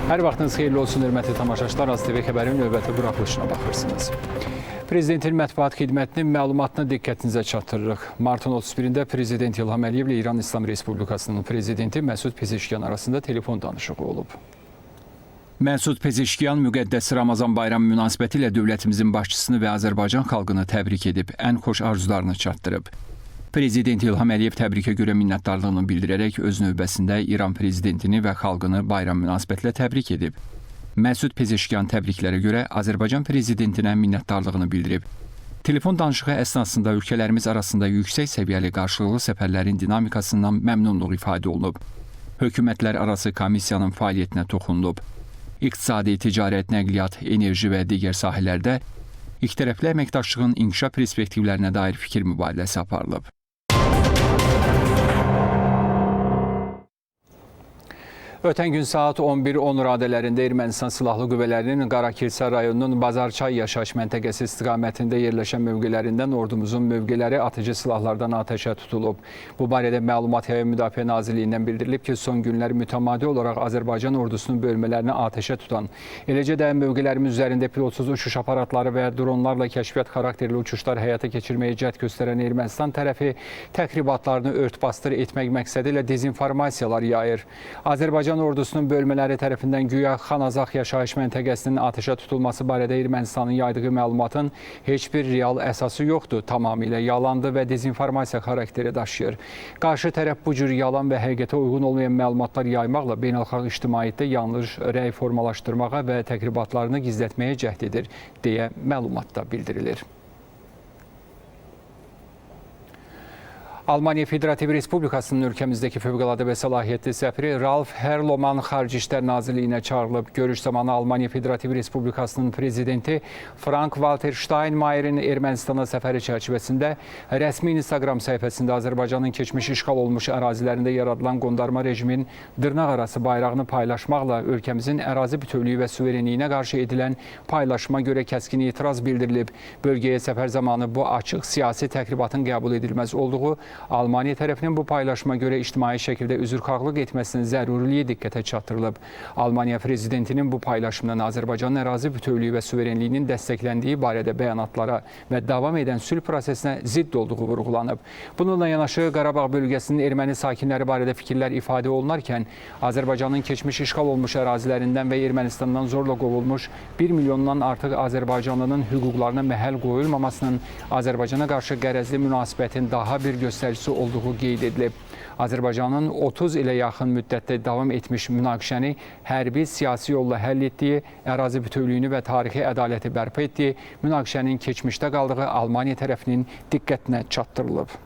Hər vaxtınız xeyirli olsun, hörmətli tamaşaçılar. AzTV xəbərin növbəti buraxılışına baxırsınız. Prezidentin mətbuat xidmətinin məlumatını diqqətinizə çatdırırıq. Martın 31-də Prezident İlham Əliyevlə İran İslam Respublikasının prezidenti Məsud Pezeşkiyan arasında telefon danışığı olub. Məsud Pezeşkiyan müqəddəs Ramazan bayramı münasibətilə dövlətimizin başçısını və Azərbaycan xalqını təbrik edib, ən xoş arzularını çatdırıb. Prezident İlham Əliyev təbrikə görə minnətdarlığını bildirərək öz növbəsində İran prezidentini və xalqını bayram münasibətilə təbrik edib. Məsud Pezeşkiyan təbriklərə görə Azərbaycan prezidentinə minnətdarlığını bildirib. Telefon danışığı əsnasında ölkələrimiz arasında yüksək səviyyəli qarşılıqlı səfərlərin dinamikasından məmnunluq ifadə olunub. Hökumətlər arası komissiyanın fəaliyyətinə toxunulub. İqtisadi, ticarət, nəqliyyat, enerji və digər sahələrdə ikitərəfli əməkdaşlığın inkişaf perspektivlərinə dair fikir mübadiləsi aparılıb. Ötən gün saat 11:10 radələrində Ermənistan Silahlı Qüvvələrinin Qarakilsə rayonunun Bazarçay yaşayış məntəqəsi istiqamətində yerləşən mövqelərindən ordumuzun mövqeləri atıcı silahlardan atəşə tutulub. Bu barədə məlumat Hava Müdafiə Nazirliyindən bildirilib ki, son günlər mütəmadi olaraq Azərbaycan ordusunun bölmələrini atəşə tutan, eləcə də mövqelərimiz üzərində pilotsuz uçuş aparatları və dronlarla kəşfiyyat xarakterli uçuşlar həyata keçirməyə cəhd göstərən Ermənistan tərəfi təxribatlarını ört-basdır etmək məqsədi ilə dezinformasiyalar yayır. Azərbaycan ordusunun bölmələri tərəfindən güya Xanazaq yaşayış məntəqəsinin atəşə tutulması barədə Ermənistanın yaydığı məlumatın heç bir real əsası yoxdur, tamamilə yalandır və dezinformasiya xarakteri daşıyır. Qarşı tərəf bu cür yalan və həqiqətə uyğun olmayan məlumatlar yaymaqla beynəlxalq ictimaiyyətdə yanlış rəy formalaşdırmağa və təxribatlarını gizlətməyə cəhd edir, deyə məlumatda bildirilir. Almaniya Federativ Respublikasının ölkəmizdəki fövqəladə və səlahiyyətli səfiri Ralf Herloman Xarici İşlər Nazirliyinə çağırılıb. Görüş zamanı Almaniya Federativ Respublikasının prezidenti Frank-Walter Steinmeierin Ermənistana səfəri çərçivəsində rəsmi Instagram səhifəsində Azərbaycanın keçmiş işğal olmuş ərazilərində yaradılan qondarma rejimin dırnaq arası bayrağını paylaşmaqla ölkəmizin ərazi bütövlüyü və suverenliyinə qarşı edilən paylaşıma görə kəskin etiraz bildirilib. Bölgəyə səfər zamanı bu açıq siyasi təxribatın qəbul edilməz olduğu, Almaniya tərəfinin bu paylaşıma görə ictimai şəkildə üzrxahlıq etməsinin zəruriliyi diqqətə çatdırılıb. Almaniya prezidentinin bu paylaşımdan Azərbaycanın ərazi bütövlüyü və suverenliyinin dəstəkləndiyi barədə bəyanatlara və davam edən sülh prosesinə zidd olduğu vurğulanıb. Bununla yanaşı Qarabağ bölgəsinin erməni sakinləri barədə fikirlər ifadə olunarkən Azərbaycanın keçmiş işğal olmuş ərazilərindən və Ermənistandan zorla qovulmuş 1 milyondan artıq Azərbaycanlının hüquqlarına məhəl qoyulmamasının Azərbaycana qarşı qərəzli münasibətin daha bir göstəricisi olduğu qeyd edilib. Azərbaycanın 30 ilə yaxın müddətdə davam etmiş münaqişəni hərbi siyasi yolla həll etdiyi, ərazi bütövlüyünü və tarixi ədaləti bərpa etdiyi, münaqişənin keçmişdə qaldığı Almaniya tərəfinin diqqətinə çatdırılıb.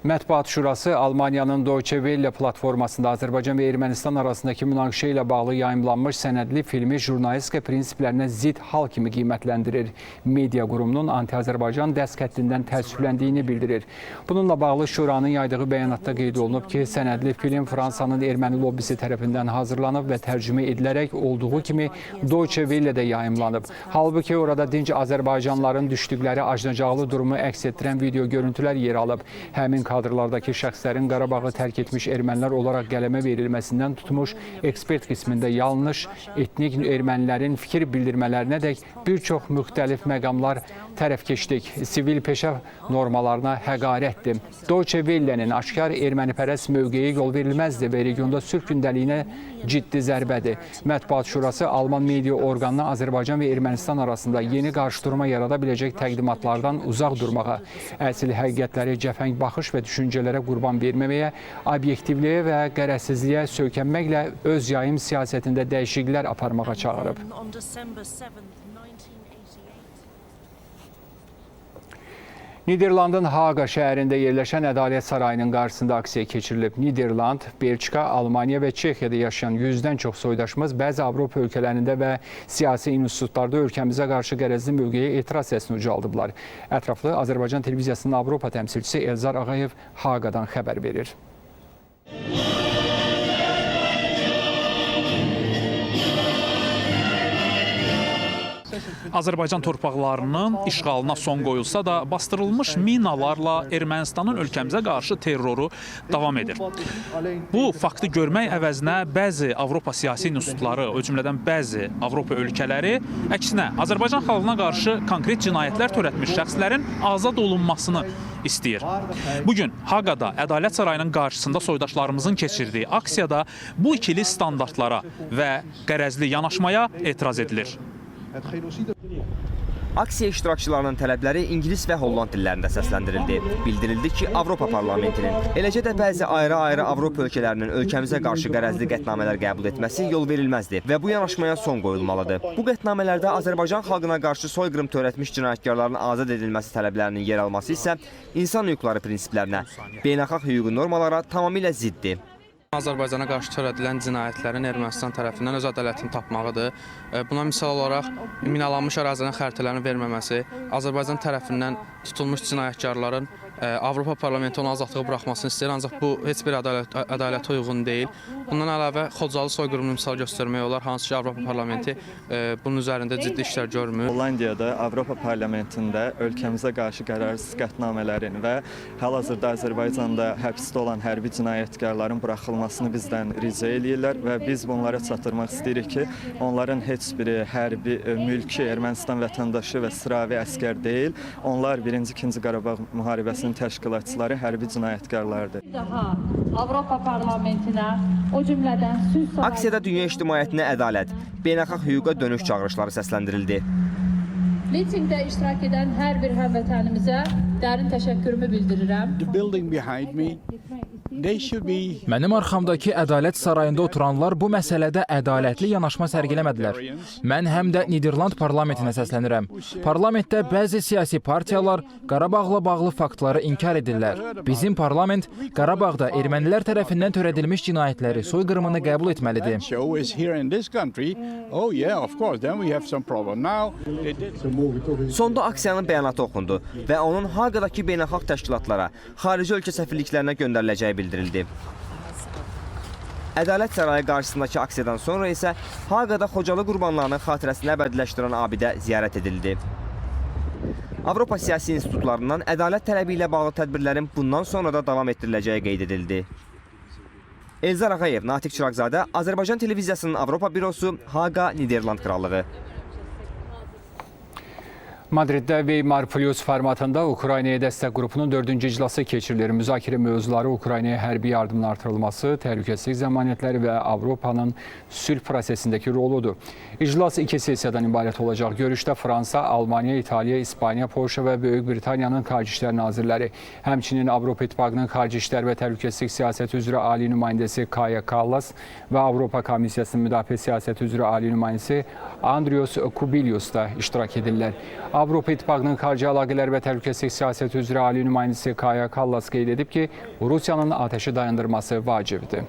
Mətbuat Şurası Almaniyanın Deutsche Welle platformasında Azərbaycan və Ermənistan arasındakı münaqişə ilə bağlı yayımlanmış sənədli filmi jurnalistika prinsiplərinə zidd hal kimi qiymətləndirir. Media qurumunun anti-Azərbaycan dəst xəttindən təəssüfləndiyini bildirir. Bununla bağlı Şuranın yaydığı bəyanatda qeyd olunub ki, sənədli film Fransanın erməni lobbisi tərəfindən hazırlanıb və tərcümə edilərək olduğu kimi Deutsche Welle'də yayımlanıb. Halbuki orada dinc Azərbaycanlıların düşdükləri acınacaqlı durumu əks etdirən video görüntülər yer alıb. Həmin kadrlardakı şəxslərin Qarabağı tərk etmiş ermənilər olaraq qələmə verilməsindən tutmuş ekspert qismində yanlış etnik ermənilərin fikir bildirmələrinə dək bir çox müxtəlif məqamlar tərəfkeşlik, sivil peşə normalarına həqarətdir. Deutsche Welle'nin aşkar ermənipərəst mövqeyi yol verilməzdir və regionda sülh gündəliyinə ciddi zərbədir. Mətbuat Şurası Alman media orqanına Azərbaycan və Ermənistan arasında yeni qarşıdurma yarada biləcək təqdimatlardan uzaq durmağa, əsl həqiqətləri cəfəng baxış və düşüncələrə qurban verməməyə, obyektivliyə və qərəzsizliyə söykənməklə öz yayım siyasətində dəyişikliklər aparmağa çağırıb. Niderlandın Haqa şəhərində yerləşən Ədalət Sarayının qarşısında aksiya keçirilib. Niderland, Belçika, Almaniya və Çexiyada yaşayan 100-dən çox soydaşımız bəzi Avropa ölkələrində və siyasi institutlarda ölkəmizə qarşı qərəzli mövqeyə etiraz səsini ucaldıblar. Ətraflı Azərbaycan Televiziyasının Avropa təmsilçisi Elzar Ağayev Haqadan xəbər verir. Azərbaycan torpaqlarının işğalına son qoyulsa da, bastırılmış minalarla Ermənistanın ölkəmizə qarşı terroru davam edir. Bu faktı görmək əvəzinə bəzi Avropa siyasi institutları, o cümlədən bəzi Avropa ölkələri əksinə Azərbaycan xalqına qarşı konkret cinayətlər törətmiş şəxslərin azad olunmasını istəyir. Bugün Haqada Ədalət Sarayının qarşısında soydaşlarımızın keçirdiyi aksiyada bu ikili standartlara və qərəzli yanaşmaya etiraz edilir. Aksiya iştirakçılarının tələbləri ingilis və holland dillərində səsləndirildi. Bildirildi ki, Avropa Parlamentinin, eləcə də bəzi ayrı-ayrı Avropa ölkələrinin ölkəmizə qarşı qərəzli qətnamələr qəbul etməsi yol verilməzdir və bu yanaşmaya son qoyulmalıdır. Bu qətnamələrdə Azərbaycan xalqına qarşı soyqırım törətmiş cinayətkarların azad edilməsi tələblərinin yer alması isə insan hüquqları prinsiplərinə, beynəlxalq hüquqi normalara tamamilə ziddir. Azərbaycana qarşı törədilən cinayətlərin Ermənistan tərəfindən öz ədalətini tapmağıdır. Buna misal olaraq minalanmış ərazilərin xəritələrini verməməsi, Azərbaycan tərəfindən tutulmuş cinayətkarların Avropa Parlamenti onu azadlığa buraxmasını istəyir, ancaq bu heç bir ədalətə uyğun deyil. Bundan əlavə Xocalı soyqırımını misal göstərmək olar, hansı ki Avropa Parlamenti bunun üzərində ciddi işlər görmür. Hollandiyada Avropa Parlamentində ölkəmizə qarşı qərarsız qətnamələrin və hal-hazırda Azərbaycanda həbsdə olan hərbi cinayətkarların buraxılmasını bizdən rica eləyirlər və biz bunlara çatdırmaq istəyirik ki, onların heç biri hərbi mülki Ermənistan vətəndaşı və sıravi əskər deyil. Onlar 1-ci, 2-ci Qarabağ müharibəsinin təşkilatçıları hərbi cinayətkarlardır. Daha Avropa Parlamentinə, o cümlədən sülh sarayı... Aksiyada dünya ictimaiyyətinə ədalət, beynəlxalq hüquqa dönüş çağırışları səsləndirildi. Mitingdə iştirak edən hər bir həmvətənimizə dərin təşəkkürümü bildirirəm. The building behind me, they should be... Mənim arxamdakı Ədalət Sarayında oturanlar bu məsələdə ədalətli yanaşma sərgiləmədilər. Mən həm də Niderland parlamentinə səslənirəm. Parlamentdə bəzi siyasi partiyalar Qarabağla bağlı faktları inkar edirlər. Bizim parlament Qarabağda ermənilər tərəfindən törədilmiş cinayətləri, soyqırımını qəbul etməlidir. Sonda aksiyanın bəyanatı oxundu və onun Haqadakı beynəlxalq təşkilatlara, xarici ölkə səfirliklərinə göndəriləcəyi bildirildi. Ədalət Sarayı qarşısındakı aksiyadan sonra isə Haqada Xocalı qurbanlarının xatirəsini əbədiləşdirən abidə ziyarət edildi. Avropa siyasi institutlarından ədalət tələbi ilə bağlı tədbirlərin bundan sonra da davam etdiriləcəyi qeyd edildi. Elzar Ağayev, Natiq Çıraqzadə, Azərbaycan Televiziyasının Avropa bürosu, Haqa, Niderland Krallığı. Madriddə Weimar Plus formatında Ukraynaya dəstək qrupunun 4-cü iclası keçirilir. Müzakirə mövzuları Ukraynaya hərbi yardımın artırılması, təhlükəsizlik zəmanətləri və Avropanın sülh prosesindəki roludur. İclas 2 sessiyadan ibarət olacaq. Görüşdə Fransa, Almaniya, İtaliya, İspaniya, Polşa və Böyük Britaniyanın Xarici İşlər Nazirləri, həmçinin Avropa İttifaqının Xarici İşlər və Təhlükəsizlik Siyasəti üzrə Ali Nümayəndəsi Kaja Kallas və Avropa Komissiyasının Müdafiə Siyasəti üzrə Ali Nümayəndəsi Andrius Kubilius da iştirak edirlər. Avropa İttifaqının Xarici Əlaqələr və Təhlükəsizlik Siyasəti üzrə Ali Nümayəndəsi Kaja Kallas qeyd edib ki, Rusiyanın atəşi dayandırması vacibdir.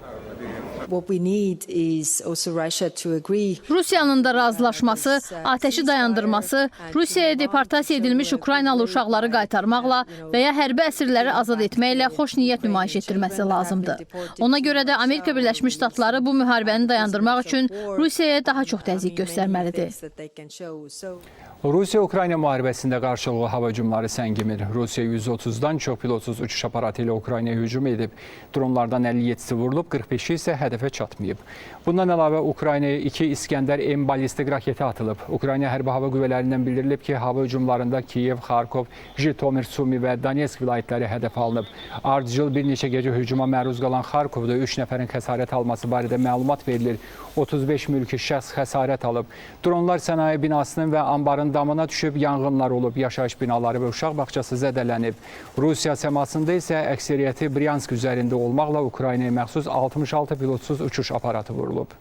Rusiyanın da razılaşması, atəşi dayandırması, Rusiyaya deportasiya edilmiş Ukraynalı uşaqları qaytarmaqla və ya hərbi əsirləri azad etməklə xoş niyyət nümayiş etdirməsi lazımdır. Ona görə də Amerika Birləşmiş Ştatları bu müharibəni dayandırmaq üçün Rusiyaya daha çox təzyiq göstərməlidir. Rusiya-Ukrayna müharibəsində qarşılıqlı hava hücumları səngimir. Rusiya 130-dan çox pilotsuz uçuş aparatı ilə Ukraynaya hücum edib. Dronlardan 57-si vurulub, 45-i isə hədəfə çatmayıb. Bundan əlavə Ukraynaya 2 İskəndər-M ballistik raketi atılıb. Ukrayna Hərbi Hava Qüvvələrindən bildirilib ki, hava hücumlarında Kiyev, Xarkov, Jitomir, Sumi və Donetsk vilayətləri hədəf alınıb. Ardıcıl bir neçə gecə hücuma məruz qalan Xarkovda 3 nəfərin xəsarət alması barədə məlumat verilir. 35 mülki şəxs xəsarət alıb. Dronlar sənaye binasının və ambarın damına düşüb, yanğınlar olub, yaşayış binaları və uşaq bağçası zədələnib. Rusiya səmasında isə əksəriyyəti Bryansk üzərində olmaqla Ukraynaya məxsus 66 pilotsuz uçuş aparatı vurulub.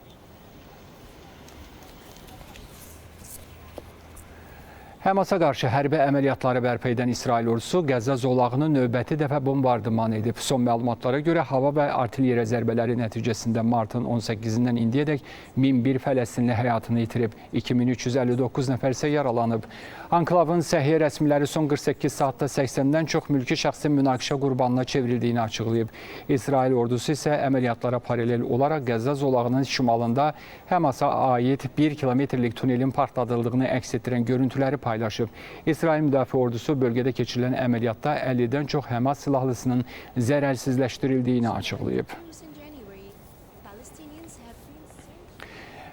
Həmasa qarşı hərbi əməliyyatları bərpa edən İsrail ordusu Qəzza zolağını növbəti dəfə bombardıman edib. Son məlumatlara görə hava və artilleriya zərbələri nəticəsində martın 18-dən indiyədək 1001 fələstinli həyatını itirib, 2359 nəfər isə yaralanıb. Anklavın səhiyyə rəsmiləri son 48 saatda 80-dən çox mülki şəxsin münaqişə qurbanına çevrildiyini açıqlayıb. İsrail ordusu isə əməliyyatlara paralel olaraq Qəzza zolağının şimalında Həmasa aid 1 kilometrlik tunelin partladıldığını əks etdirən görüntüləri paylaşıb. İsrail Müdafiə Ordusu bölgədə keçirilən əməliyyatda 50-dən çox Həmas silahlısının zərərsizləşdirildiyini açıqlayıb.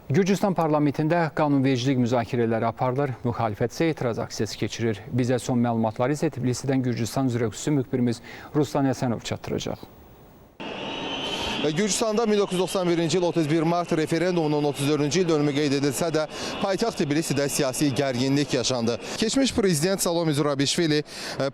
Gürcüstan parlamentində qanunvericilik müzakirələri aparılır, müxalifət isə etiraz aksiyası keçirir. Bizə son məlumatları isə Tbilisidən Gürcüstan üzrə xüsusi müxbirimiz Ruslan Həsənov çatdıracaq. Gürcüstanda 1991-ci il 31 mart referendumunun 34-cü il dönümü qeyd edilsə də, paytaxt Tbilisidə siyasi gərginlik yaşandı. Keçmiş prezident Salome Zurabişvili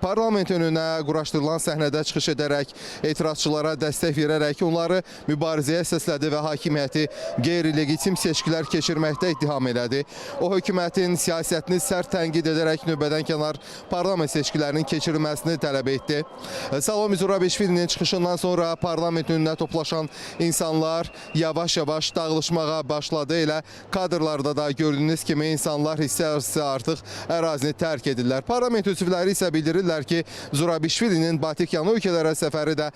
parlament önünə quraşdırılan səhnədə çıxış edərək, etirazçılara dəstək verərək onları mübarizəyə səslədi və hakimiyyəti qeyri-legitim seçkilər keçirməkdə ittiham elədi. O, hökumətin siyasətini sərt tənqid edərək növbədən kənar parlament seçkilərinin keçirilməsini tələb etdi. Salome Zurabişvilinin çıxışından sonra parlament önünə toplaşan insanlar yavaş-yavaş dağılışmağa başladı. Elə kadrlarda da gördüyünüz kimi insanlar hissə-hissə artıq ərazini tərk edirlər. Parlament üzvləri isə bildirirlər ki, Zurabişvilinin Baltik yanı ölkələrə səfəri də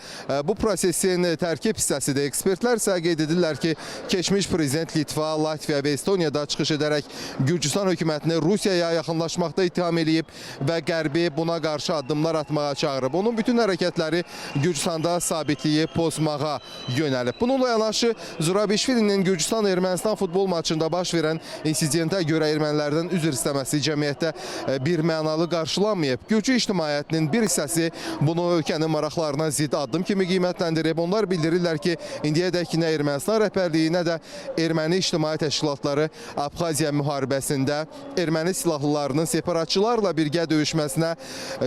bu prosesin tərkib hissəsidir. Ekspertlər isə qeyd edirlər ki, keçmiş prezident Litva, Latviya və Estoniyada çıxış edərək Gürcüstan hökumətini Rusiyaya yaxınlaşmaqda ittiham eləyib və Qərbi buna qarşı addımlar atmağa çağırıb. Onun bütün hərəkətləri Gürcüstanda sabitliyi pozmağa yönəlib. Bununla yanaşı Zurabişvilinin Gürcüstan-Ermənistan futbol maçında baş verən insidentə görə ermənilərdən üzr istəməsi cəmiyyətdə bir mənalı qarşılanmayıb. Gürcü ictimaiyyətinin bir hissəsi bunu ölkənin maraqlarına zidd addım kimi qiymətləndirib. Onlar bildirirlər ki, indiyədək nə Ermənistan rəhbərliyi, nə də erməni ictimai təşkilatları Abxaziya müharibəsində erməni silahlılarının separatçılarla birgə döyüşməsinə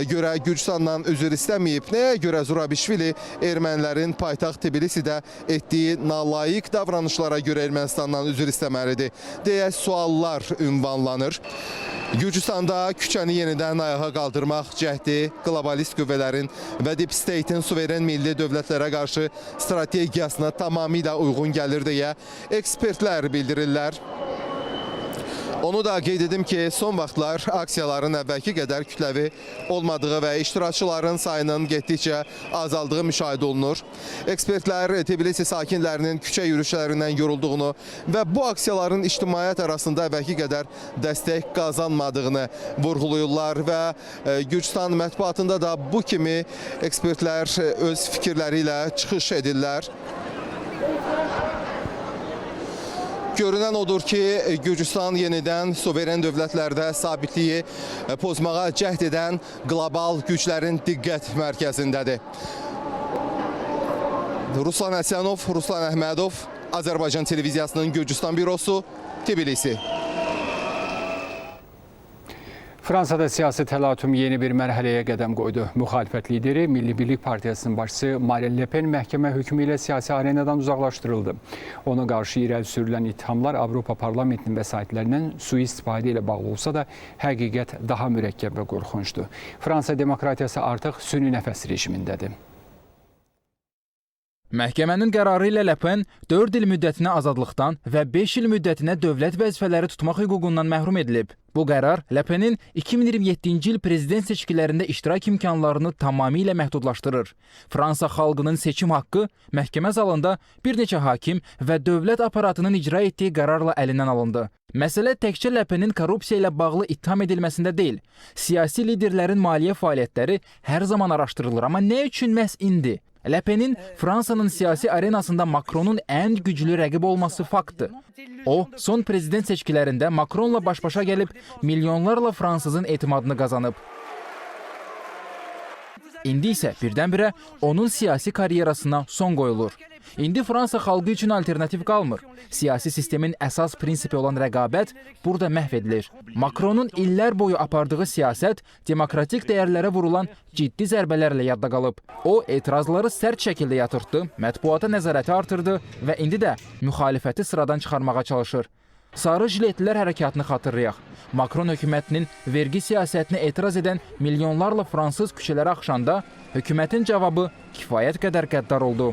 görə Gürcüstandan üzr istəməyib. Nəyə görə Zurabişvili ermənilərin paytaxt Tbilisidə etdiyi nalayiq davranışlara görə Ermənistandan üzr istəməlidir deyə suallar ünvanlanır. Gürcüstanda küçəni yenidən ayağa qaldırmaq cəhdi qlobalist qüvvələrin və Deep State-in suveren milli dövlətlərə qarşı strategiyasına tamamilə uyğun gəlir deyə ekspertlər bildirirlər. Onu da qeyd edim ki, son vaxtlar aksiyaların əvvəlki qədər kütləvi olmadığı və iştirakçıların sayının getdikcə azaldığı müşahidə olunur. Ekspertlər Tbilisi sakinlərinin küçə yürüyüşlərindən yorulduğunu və bu aksiyaların ictimaiyyət arasında əvvəlki qədər dəstək qazanmadığını vurğulayırlar və Gürcüstan mətbuatında da bu kimi ekspertlər öz fikirləri ilə çıxış edirlər. Görünən odur ki, Gürcüstan yenidən suveren dövlətlərdə sabitliyi pozmağa cəhd edən qlobal güclərin diqqət mərkəzindədir. Ruslan Həsənov, Ruslan Əhmədov, Azərbaycan Televiziyasının Gürcüstan bürosu, Tbilisi. Fransada siyasi təlatüm yeni bir mərhələyə qədəm qoydu. Müxalifət lideri Milli Birlik Partiyasının başçısı Marine Le Pen məhkəmə hökmü ilə siyasi arenadan uzaqlaşdırıldı. Ona qarşı irəli sürülən ittihamlar Avropa Parlamentinin vəsaitlərindən sui-istifadə ilə bağlı olsa da həqiqət daha mürəkkəb və qorxuncdur. Fransa demokratiyası artıq süni nəfəs rejimindədir. Məhkəmənin qərarı ilə Le Pen 4 il müddətinə azadlıqdan və 5 il müddətinə dövlət vəzifələri tutmaq hüququndan məhrum edilib. Bu qərar Le Penin 2027-ci il prezident seçkilərində iştirak imkanlarını tamamilə məhdudlaşdırır. Fransa xalqının seçim haqqı məhkəmə zalında bir neçə hakim və dövlət aparatının icra etdiyi qərarla əlindən alındı. Məsələ təkcə Le Penin korrupsiya ilə bağlı ittiham edilməsində deyil. Siyasi liderlərin maliyyə fəaliyyətləri hər zaman araşdırılır, amma nə üçün məhz indi? Le Penin Fransanın siyasi arenasında Macronun ən güclü rəqib olması faktdır. O, son prezident seçkilərində Macronla baş-başa gəlib milyonlarla fransızın etimadını qazanıb. İndi isə birdən-birə onun siyasi karyerasına son qoyulur. İndi Fransa xalqı üçün alternativ qalmır. Siyasi sistemin əsas prinsipi olan rəqabət burada məhv edilir. Macronun illər boyu apardığı siyasət demokratik dəyərlərə vurulan ciddi zərbələrlə yadda qalıb. O, etirazları sərt şəkildə yatırtdı, mətbuata nəzarəti artırdı və indi də müxalifəti sıradan çıxarmağa çalışır. Sarı jiletlilər hərəkatını xatırlayaq. Makron hökumətinin vergi siyasətinə etiraz edən milyonlarla fransız küçələrə axışanda hökumətin cavabı kifayət qədər qəddar oldu.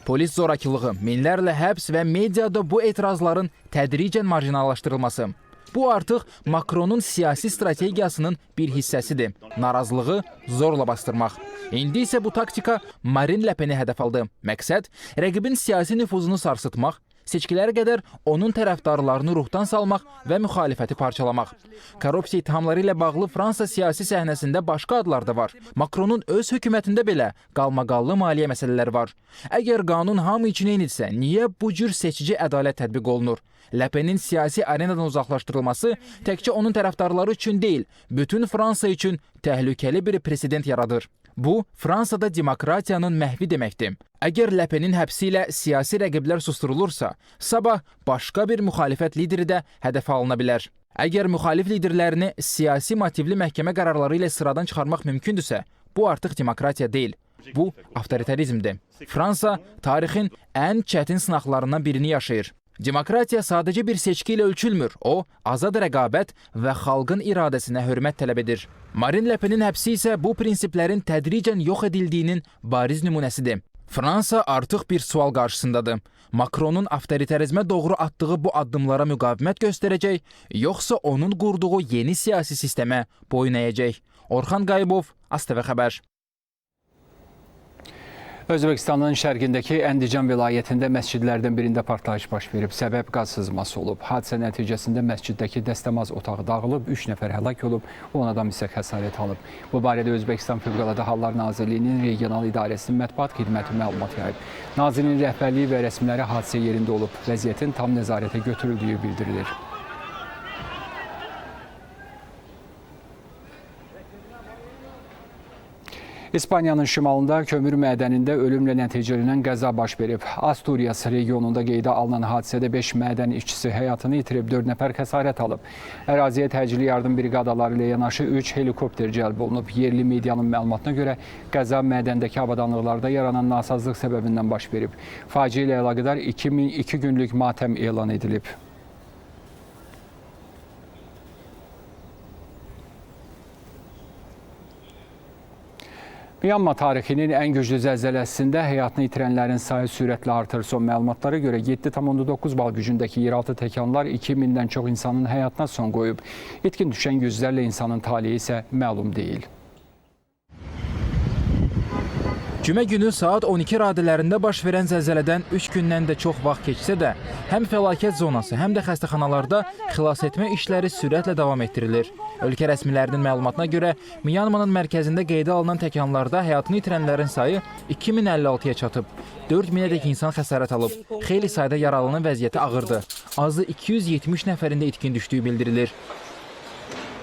Polis zorakılığı, minlərlə həbs və mediada bu etirazların tədricən marjinallaşdırılması. Bu artıq Makronun siyasi strategiyasının bir hissəsidir. Narazılığı zorla bastırmaq. İndi isə bu taktika Marine Le Peni hədəf aldı. Məqsəd rəqibin siyasi nüfuzunu sarsıtmaq, seçkilərə qədər onun tərəfdarlarını ruhdan salmaq və müxalifəti parçalamaq. Korrupsiya ittihamları ilə bağlı Fransa siyasi səhnəsində başqa adlar da var. Makronun öz hökumətində belə qalmaqallı maliyyə məsələləri var. Əgər qanun hamı üçün eynidirsə, niyə bu cür seçici ədalət tətbiq olunur? Le Penin siyasi arenadan uzaqlaşdırılması təkcə onun tərəfdarları üçün deyil, bütün Fransa üçün təhlükəli bir presedent yaradır. Bu, Fransada demokratiyanın məhvi deməkdir. Əgər Le Penin həbsi ilə siyasi rəqiblər susturulursa, sabah başqa bir müxalifət lideri də hədəfə alına bilər. Əgər müxalif liderlərini siyasi motivli məhkəmə qərarları ilə sıradan çıxarmaq mümkündürsə, bu artıq demokratiya deyil. Bu, avtoritarizmdir. Fransa tarixin ən çətin sınaqlarından birini yaşayır. Demokratiya sadəcə bir seçki ilə ölçülmür. O, azad rəqabət və xalqın iradəsinə hörmət tələb edir. Marine Le Penin həbsi isə bu prinsiplərin tədricən yox edildiyinin bariz nümunəsidir. Fransa artıq bir sual qarşısındadır. Makronun avtoritarizmə doğru atdığı bu addımlara müqavimət göstərəcək, yoxsa onun qurduğu yeni siyasi sistemə boyun əyəcək? Orxan Qayıbov, ASTV Xəbər. Özbəkistanın şərqindəki Əndican vilayətində məscidlərdən birində partlayış baş verib. Səbəb qaz sızması olub. Hadisə nəticəsində məsciddəki dəstəmaz otağı dağılıb, 3 nəfər həlak olub, 10 adam isə xəsarət alıb. Bu barədə Özbəkistan Fövqəladə Hallar Nazirliyinin regional idarəsinin mətbuat xidməti məlumat yayıb. Nazirliyin rəhbərliyi və rəsmiləri hadisə yerində olub. Vəziyyətin tam nəzarətə götürüldüyü bildirilir. İspaniyanın şimalında kömür mədənində ölümlə nəticələnən qəza baş verib. Asturias regionunda qeydə alınan hadisədə 5 mədən işçisi həyatını itirib, 4 nəfər xəsarət alıb. Əraziyə təcili yardım briqadaları ilə yanaşı 3 helikopter cəlb olunub. Yerli medianın məlumatına görə qəza mədəndəki avadanlıqlarda yaranan nasazlıq səbəbindən baş verib. Faciə ilə əlaqədar 2 günlük matəm elan edilib. Myanma tarixinin ən güclü zəlzələsində həyatını itirənlərin sayı sürətlə artır. Son məlumatlara görə 7,9 bal gücündəki yeraltı təkanlar 2000-dən çox insanın həyatına son qoyub. İtkin düşən yüzlərlə insanın taleyi isə məlum deyil. Cümə günü saat 12 radələrində baş verən zəlzələdən 3 gündən də çox vaxt keçsə də, həm fəlakət zonası, həm də xəstəxanalarda xilasetmə işləri sürətlə davam etdirilir. Ölkə rəsmilərinin məlumatına görə, Myanmanın mərkəzində qeydə alınan təkanlarda həyatını itirənlərin sayı 2056-ya çatıb. 4000-ədək insan xəsarət alıb. Xeyli sayda yaralının vəziyyəti ağırdır. Azı 270 nəfərin də itkin düşdüyü bildirilir.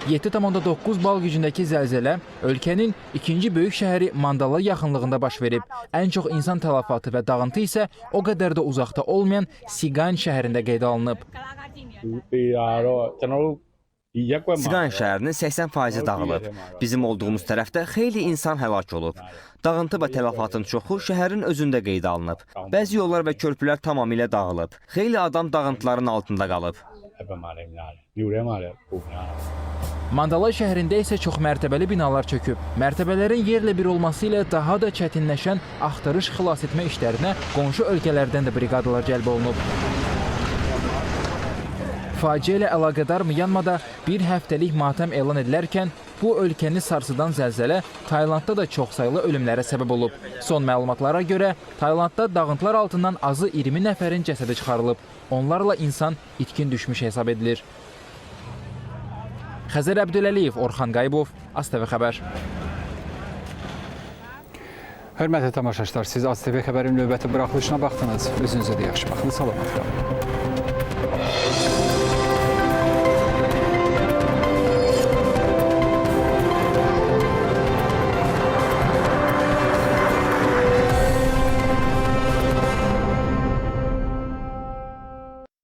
7,9 bal gücündəki zəlzələ ölkənin ikinci böyük şəhəri Mandala yaxınlığında baş verib. Ən çox insan tələfatı və dağıntı isə o qədər də uzaqda olmayan Siqan şəhərində qeydə alınıb. Siqan şəhərinin 80%-i dağılıb. Bizim olduğumuz tərəfdə xeyli insan həlak olub. Dağıntı və tələfatın çoxu şəhərin özündə qeydə alınıb. Bəzi yollar və körpülər tamamilə dağılıb. Xeyli adam dağıntıların altında qalıb. Mandalay şəhərində isə çoxmərtəbəli binalar çöküb. Mərtəbələrin yerlə bir olması ilə daha da çətinləşən axtarış xilas etmə işlərinə qonşu ölkələrdən də briqadalar cəlb olunub. Faciə ilə əlaqədar Myanmada bir həftəlik matəm elan edilərkən, bu ölkəni sarsıdan zəlzələ Taylandda da çoxsaylı ölümlərə səbəb olub. Son məlumatlara görə Taylandda dağıntılar altından azı 20 nəfərin cəsədi çıxarılıb. Onlarla insan itkin düşmüş hesab edilir. Xəzər Əbdüləliyev, Orxan Qayıbov, ASTV Xəbər. Hörmətli tamaşaçılar, siz ASTV Xəbərin növbəti buraxılışına baxdınız. Özünüzə də yaxşı baxın, salamat qalın.